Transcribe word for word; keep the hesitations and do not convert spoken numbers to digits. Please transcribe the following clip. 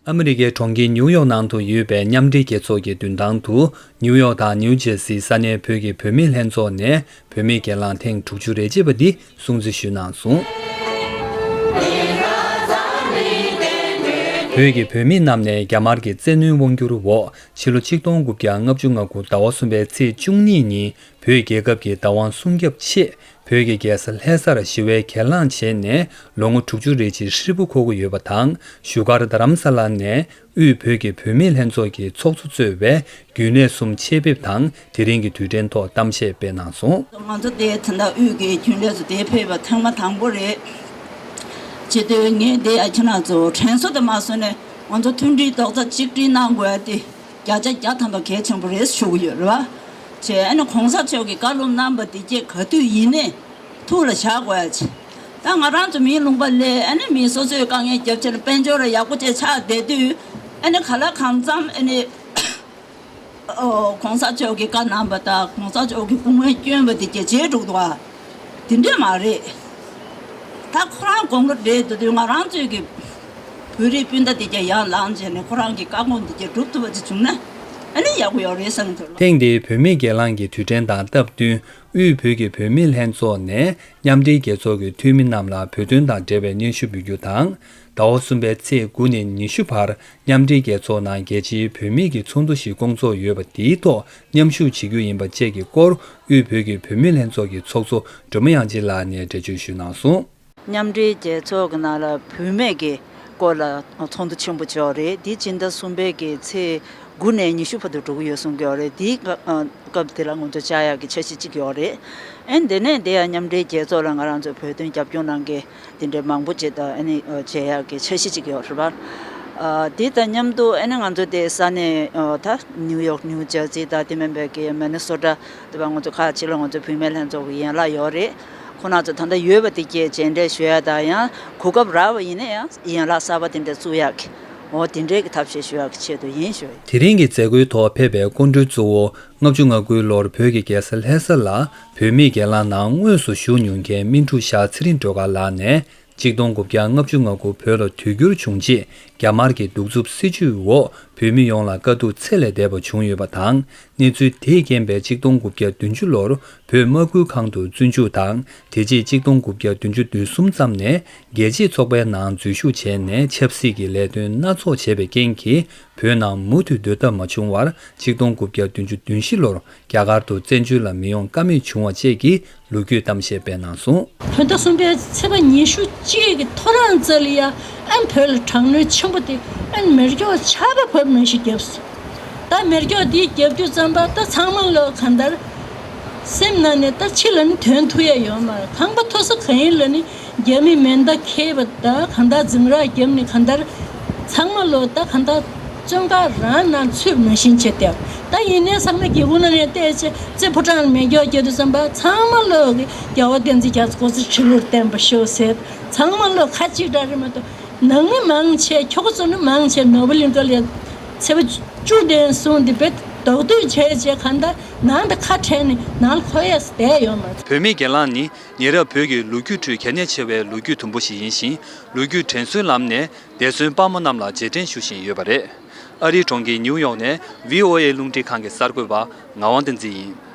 ཨ་མི་རི་ཀའི་གྲོང་ཁྱེར་ནིའུ་ཡོག་ནང་དུ་ཡོད་པའི་མཉམ་འབྲེལ་རྒྱལ་ཚོགས་ཀྱི་མདུན་ཐང་དུ། ནིའུ་ཡོག་དང་ནིའུ་ཇེར་སིའི་ས་གནས་བོད་ཀྱི་བུད་མེད་ལྷན་ཚོགས་ནས་བུད་མེད་སྒེར་ལངས་ཐེངས་དྲུག་ཅུ་རེ་གཅིག་པ་འདི་སྲུང་བརྩི་ཞུས་གནང་སོང་། བོད་ཀྱི་བུད་མེད་རྣམས་ནས་རྒྱ་དམར་གྱི་བཙན་གནོན་དབང་བསྒྱུར་འོག་ཕྱི་ལོ་ཆིག་སྟོང་དགུ་བརྒྱ་ལྔ་བཅུ་ང་དགུ་ཟླ་བ་གསུམ་པའི་ཚེས་བཅུ་གཉིས་ཉིན། བོད་རྒྱལ་ཁབ་ཀྱི་བདག་དབང་སྲུང་སྐྱོབ་ཆེད། བོད་ཀྱི་རྒྱལ་ས་ལྷ་སར་ཞི་བའི་གྱེན་ལངས་བྱས་ནས་ལོ་ངོ་དྲུག་ཅུ་རེ་གཅིག་ཧྲིལ་པོ་འཁོར་གྱི་ཡོད་པ་དང་། བཞུགས་སྒར་རྡ་རམ་ས་ལ་ནས་དབུས་བོད་ཀྱི་བུད་མེད་ལྷན་ཚོགས་ཀྱི་ཚོགས་གཙོ་གཙོས་པའི་རྒྱུན་ལས་གསུམ་ཆེད་ཕེབས་དང་། དེ་རིང་གི་དུས་དྲན་ཐོག་གཏམ་བཤད་སྤེལ་གནང་སོང་། ང་ཚོ་དེ་ད་ལྟ་དབུས་ཀྱི་རྒྱུན་ལས་ཚོ་དེ་ཕེབས་པ་ཐེངས་མ་དང་པོ་རེད། བྱེད་དུས་ངས་དེ་ཡ་ཁྱེད་རང་ཚོ་དྲན་གསོ་དེ་མ་བཟོས་ནས་ང་ཚོ་མཐུན་སྒྲིལ་རྡོག་རྩ་གཅིག་སྒྲིལ་གནང་དགོས་ཡ་དེ། བརྒྱ་ཆ་བརྒྱ་ཐམ་པ་གལ་ཆེན་པོ་རེད་ཞུ་གི་ཡོད་རེད་བ། བྱས་ཨ་ནི་གོང་ས་མཆོག་གི་བཀའ་སློབ་གནང་བ་འདི་སྐྱེས་ག་དུས་ཡིན་ནའི་ཐུགས་ལ་བཞག་དགོས་ཡ་ཆེ། ད་ང་རང་ཚོ་མིའི་ལུང་པ་ལས་ཨ་ནི་མིའི་སོ་སོའི་དཀའ་ངལ་རྒྱབ་ཆེད་ལ་དཔལ་འབྱོར་ཡག་པོ་བཅས་ཆགས་བསྡད་དུས། ཨ་ནི་ག་ལ་གང་འཚམ་ཨ་ནི་ཨོ་གོང་ས་མཆོག་གི་བཀའ་གནང་བ་དང་གོང་ས་མཆོག་གི་སྐུ་ངལ་བསྐྱོན་པ་འདི་སྐྱེས་བརྗེད་འགྲོ་གི་འདུག་བ། དེ་འདྲས་མ་རེད། ད་ཁོ་རང་དགོངས་པ་རེད་འདུག་དུས་ང་རང་ཚོའི་གི་བོད་རིགས་སྤུན་ཟླ་དེ་གྱ་ཡར་ལངས་བྱས་ནས་ཁོ་རང་གི་བཀའ་དགོངས་དེ་གྱ་སྒྲུབ་ཐུབ་པ་ཅིག་བྱུང་ན་ཨ་ནི་ཡག་པོ་ཡོད་རེད་བསམ་གྱི་འདུག་ཐེངས་འདིའི་བུད་མེད་སྒེར་ལངས་ཀྱི་དུས་དྲན་དང་སྟབས་བསྟུན་དབུས་བོད་ཀྱི་བུད་མེད་ལྷན་ཚོགས་ནས་མཉམ་འབྲེལ་རྒྱལ་ཚོགས་ཀྱི་འཐུས་མི་རྣམས་ལ་བོད་དོན་དང་འབྲེལ་བའི་སྙན་ཞུ་འབུལ་རྒྱུ་དང་། ཟླ་བ་གསུམ་པའི་ཚེས་དགུ་ནས་ཉི་ཤུ་བར་མཉམ་འབྲེལ་རྒྱལ་ཚོགས་ནང་རྒྱལ་སྤྱིའི་བུད་མེད་ཀྱི་ཚོགས་འདུ་ཞིག་བསྐོང་ཚོགས་ཡོད་པ་དེའི་ཐོག་མཉམ་ཞུགས་བྱེད་རྒྱུ་ཡིན་པ་བཅས་ཀྱི་སྐོར་དབུས་བོད་ཀྱི་བུད་མེད་ལྷན་ཚོགས་ཀྱི་ཚོགས་གཙོ་སྒྲོལ་མ་དབྱངས་ཅན་ལགས་ནས་འགྲེལ་བརྗོད་ཞུས་གནང་སོང་། མཉམ་འབྲེལ་རྒྱལ་ཚོགས་ཀྱི་ནང་ལ་བུད་མེད་ཀྱི་སྐོར་ལ་ཚོགས་འདུ་ཆེན་པོ་ཅིག་ཡོད་རེད། འདི་སྤྱི་ཟླ་གསུམ་པའི་གི་ཚེས་དགུ་ནས་ཉི་ཤུ་བར་དུ་འགྲོ་གི་ཡོད་གསུང་གི་ཡོད་རེད། འདིའི་སྐབས་དེ་ལ་ང་ཚོ་བཅར་ཡག་གི་འཆར་གཞི་གཅིག་ཡོད་རེད། ཨན་དེ་ནས་དེ་ཡང་མཉམ་འབྲེལ་རྒྱལ་ཚོགས་ལ་ང་རང་ཚོའི་བོད་དོན་རྒྱབ་སྐྱོར་གནང་མཁན་དེ་འདྲའི་མང་པོ་ཅིག་དང་ཨ་ནི་མཇལ་ཡག་གི་འཆར་གཞི་གཅིག་ཡོད་རེད་པ། ཨ་དེ་དང་མཉམ་དུ་ཨ་ནི་ང་ཚོ་དེ་ས་གནས་ཨ་ད་ནིའུ་ཡོག་ནིའུ་ཇར་སི་དང་དེ་མིན་པའི་གི་མི་ནི་སོ་ཊ་དེ་བ་ང་ཚོ་ཁག་ཅིག་ལ་ང་ཚོ་བུད་མེད་ལྷན་ཚོགས་ཀྱི་ཡན་ལག་ཡོད་རེད། ཁོང་རྣམ་ཚོ་ད་ལྟ་ཡོད་པ་དེ་གས་མཇལ་འཕྲད་ཞུ་ཡག་དང་ཡང་གོ་སྐབས་རག་པ་ཡིན་ན་ཡང་ཡན་ལག་གསར་པ་དེ་འདྲ་བཙུགས་ཡག་གི་འོ་དེ་འདྲའི་གི་ཐབས་ཤེས་ཞུ་ཡག་གི་ཆེད་དུ་ཡིན་ཞུ། དེ་རིང་གི་མཛད་སྒོའི་ཐོག་ཕེབས་པའི་སྐུ་མགྲོན་གཙོ་བོ་ལྔ་བཅུ་ང་དགུའི་ལོར་བོད་ཀྱི་རྒྱལ་ས་ལྷ་ས་ལ་བོད་མིའི་སྒེར་ལངས་ནང་དངོས་སུ་ཞུགས་མྱོང་མཁན་སྨིན་དྲུག་ཤར་ཚེ་རིང་སྒྲོལ་དཀར་ལགས་ནས། ཆིག་སྟོང་དགུ་བརྒྱ་ལྔ་བཅུ་ང་དགུ་བོད་ལ་དུས་འགྱུར་བྱུང་རྗེས་རྒྱ་དམར་གྱི་གདུག་རྩུབ་སྲིད་བྱུས་འོག་བོད་མི་ཡོངས་ལ་དཀའ་སྡུག་ཚད་ལས་འདས་པ་བྱུང་ཡོད་པ་དང་། གནས་ཚུལ་དེས་རྐྱེན་པས་ཆིག་སྟོང་དགུ་བརྒྱ་བདུན་ཅུ་ལོར་བོད་དམག་ཁུལ་ཁང་དུ་བཙོན་འཇུག་དང་། དེ་རྗེས་ཆིག་སྟོང་དགུ་བརྒྱ་བདུན་ཅུ་དོན་གསུམ་ཙམ་ནས་རྒྱལ་གཅེས་ཚོགས་པའི་ནང་འཛུལ་ཞུགས་བྱས་ནས་ཆབ་སྲིད་ཀྱི་ལས་དོན་སྣ་ཚོགས་བྱས་པའི་རྐྱེན་གྱིས། བོད་ནང་མུ་མཐུད་སྡོད་ཐབས་མ་བྱུང་བར་ཆིག་སྟོང་དགུ་བརྒྱ་བདུན་ཅུ་དོན་བཞི་ལོར་རྒྱ་གར་དུ་བཙན་བྱོལ་ལ་མི་ཡོང་ཀ་མེད་བྱུང་བ་བཅས་ཀྱི་ལོ་རྒྱུས་གཏམ་བཤད་སྤེལ་གནང་སོང་། བོད་ཟླ་གསུམ་པའི་ཚེས་པ་ཉི་ཤུ་གཅིག་གི་ཐོ་རངས་རྩ་ལ་ཡ་ཨན་བོད་ལ་དྲག་གནོན་ཆེན་པོ་དེ་ཨན་མེ་རྒྱོག་ཆར་པ་བབས་ནང་བཞིན་བརྒྱབ་སོང་། ད་མེ་རྒྱོག་དེ་བརྒྱབ་དུས་ཙམ་པ་ད་ཚང་མ་ལོ་གང་ལྟར་སེམས་ནང་ནས་ད་ཕྱི་ལ་ནི་དོན་ཐུབ་ཡ་ཡོད་མ་རེད། ཁང་པ་མཐོ་ས་གང་ཡིན་ལ་ནི། རྒྱ་མི་མེ་མདའ་འཁྱེར་བ་དང་གང་ལྟར་འཛིང་རགས་བརྒྱབ་ནས་གང་ལྟར་ཚང་མ་ལོ་ད་གང་ལྟར་བཙོན་ཁང་རང་ནང་ཚུད་པ་ནང་བཞིན་བྱས་ཏེ། ད་ཡིན་ནའི་ཚང་མས་སྒེའུ་ཁུང་ནང་ནས་བལྟས་བྱས་རྩེ་ཕོ་བྲང་ལ་མེ་སྒྱོགས་བརྒྱབ་དུས་ཙམ་པ་ཚང་མ་ལོ་གི་རྒྱལ་བ་བསྟན་འཛིན་རྒྱ་མཚོ་སྐུ་ཚེ་ཁྲི་ལོར་བརྟན་པར་ཤོག་ཟེར། ཚང་མ་ལོ་ཁ་གཅིག་གྲགས་རེད་མ་གཏོགས་ནང་མི་མང་ཆེ་ཁྱོ་ག་ཚོ་ནི་མང་ཆེ་ནོར་བུ་གླིང་ཁ་ལ་ཚེས་པ་བཅུ་དེ་སོང་སྟེ་བེད་རྡོག་རྡོག་བྱས་བྱས་གང་ལྟར་ནང་དུ་ཁ་བྲལ་ནས་ནང་ལ་འཁོར་ཡས་བསྡད་ཡོད་མ་རེད། བོད་མིའི་སྒེར་ལངས་ནི། ཉེ་རབས་བོད་ཀྱི་ལོ་རྒྱུས་ཁྲོད་གལ་གནད་ཆེ་བའི་ལོ་རྒྱུས་དུམ་བུ་ཞིག་ཡིན་ཞིང་། ལོ་རྒྱུས་དྲན་གསོའི་ལམ་ནས་འདས་གསོན་དཔའ་མོ་རྣམས་ལ་རྗེས་དྲན་ཞུ་བཞིན་ཡོད་པ་རེད། ཨ་རིའི་གྲོང་ཁྱེར་ནིའུ་ཡོག་ནས་བྷི་ཨོ་ཨེ་རླུང་འཕྲིན་ཁང་གི་གསར་འགོད་པ་ངག་དབང་བསྟན་འཛིན་ཡིན།